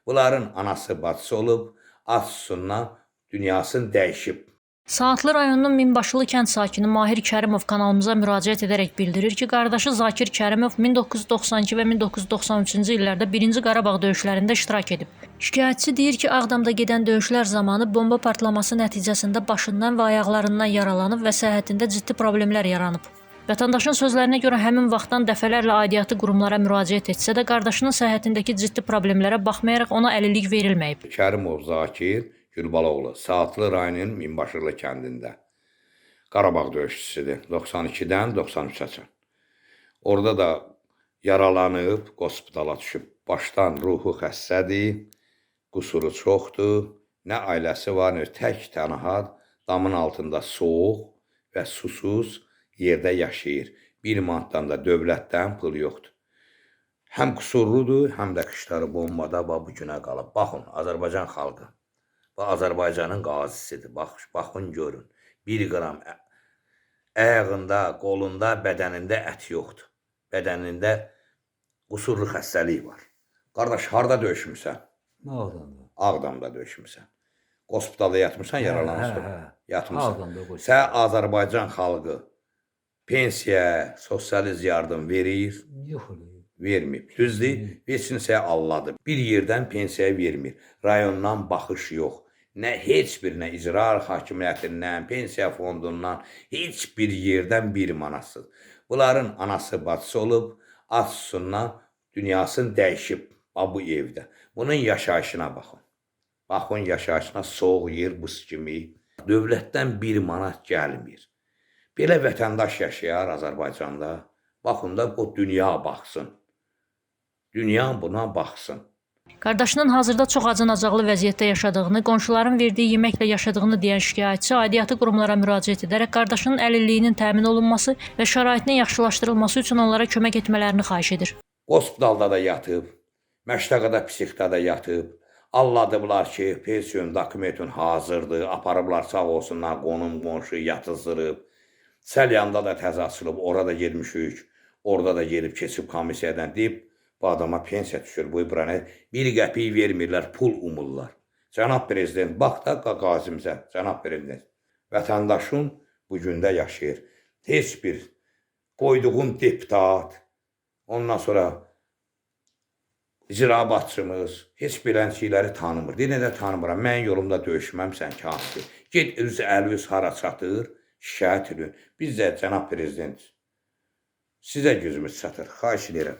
Bunların anası bacısı olub, ac susundan dünyasını dəyişib. Saatlı rayonunun Minbaşılı kənd sakini Mahir Kərimov kanalımıza müraciət edərək bildirir ki, qardaşı Zakir Kərimov 1992 və 1993-cü illərdə 1-ci Qarabağ döyüşlərində iştirak edib. Şikayətçi deyir ki, Ağdamda gedən döyüşlər zamanı bomba partlaması nəticəsində başından və ayaqlarından yaralanıb və səhhətində ciddi problemlər yaranıb. Vətəndaşın sözlərinə görə həmin vaxtdan dəfələrlə aidiyyatı qurumlara müraciət etsə də, qardaşının səhhətindəki ciddi problemlərə baxmayaraq ona əlillik verilməyib. Kərimov Zakir Gülbaloğlu, Saatlı rayonunun Minbaşılı kəndində. Qarabağ döyüşçüsüdür. 92-dən 93-ə. Orada da yaralanıb, hospitala düşüb. Başdan ruhu xəstədir, qusuru çoxdur. Nə ailəsi var, nə tək tənha damın altında soyuq və susuz yerdə yaşayır. Bir manatdan da dövlətdən pul yoxdur. Həm qüsurludur, həm də qışları bombada və bu günə qalıb. Baxın, Azərbaycan xalqı. Bu Azərbaycanın qazisidir. Bax, baxın görün. Bir qram ayağında, qolunda, bədənində ət yoxdur. Bədənində qüsurlu xəstəlik var. Qardaş, harda döyüşmüsən? Ağdamda. Ağdamda döyüşmüsən. Hospitalda yatmısan, yaralansan. Hə, hə. Yatmısan. Ağdamda qoşulmuşam. Sən Azərbaycan xalqı pensiya, sosial yardım verir, Yox elə. vermir. Düzdür? Versin sənə Allahdır. Bir yerdən pensiya vermir. Rayondan baxış yox. Nə heç bir nə icra hakimiyyətindən, pensiya fondundan, heç bir yerdən bir manatsız. Bunların anası bacısı olub, ac susundan dünyasını dəyişib bax bu evdə. Bunun yaşayışına baxın. Baxın yaşayışına, soyuq yer buz kimi. Dövlətdən bir manat gəlmir. Belə vətəndaş yaşayar Azərbaycanda. Baxın da o dünya baxsın. Dünya buna baxsın. Qardaşının hazırda çox acınacaqlı vəziyyətdə yaşadığını, qonşuların verdiyi yeməklə yaşadığını deyən şikayətçi aidiyyatı qurumlara müraciət edərək qardaşının əlilliyinin təmin olunması və şəraitinin yaxşılaşdırılması üçün onlara kömək etmələrini xahiş edir. Hospitalda da yatıb, Məştəqada psixdə də yatıb. Alladıblar ki, pensiyon dokumentin hazırdır, aparıblar sağ olsunlar, qonum qonşu yatızdırıb. Səlyanda da təzə açılıb, orada getmişik. Orada da gedib keçib komissiyadan deyib, bu adama pensiya düşür, bu bura bir qəpik vermirlər, pul umurlar. Cənab prezident, bax da qazimizə, cənab prezident. Vətəndaşın bu gündə yaşayır. Heç bir qoyduğun deputat, ondan sonra icra başçımız heç bilənçiləri tanımır. Deyir, nə də tanımıram. Mən yolumda döyüşməmsən ki, hansı. Get öz əl üz hara çatır, şikayət edin. Biz də cənab prezident sizə gücümüz çatır. Xahiş edirəm.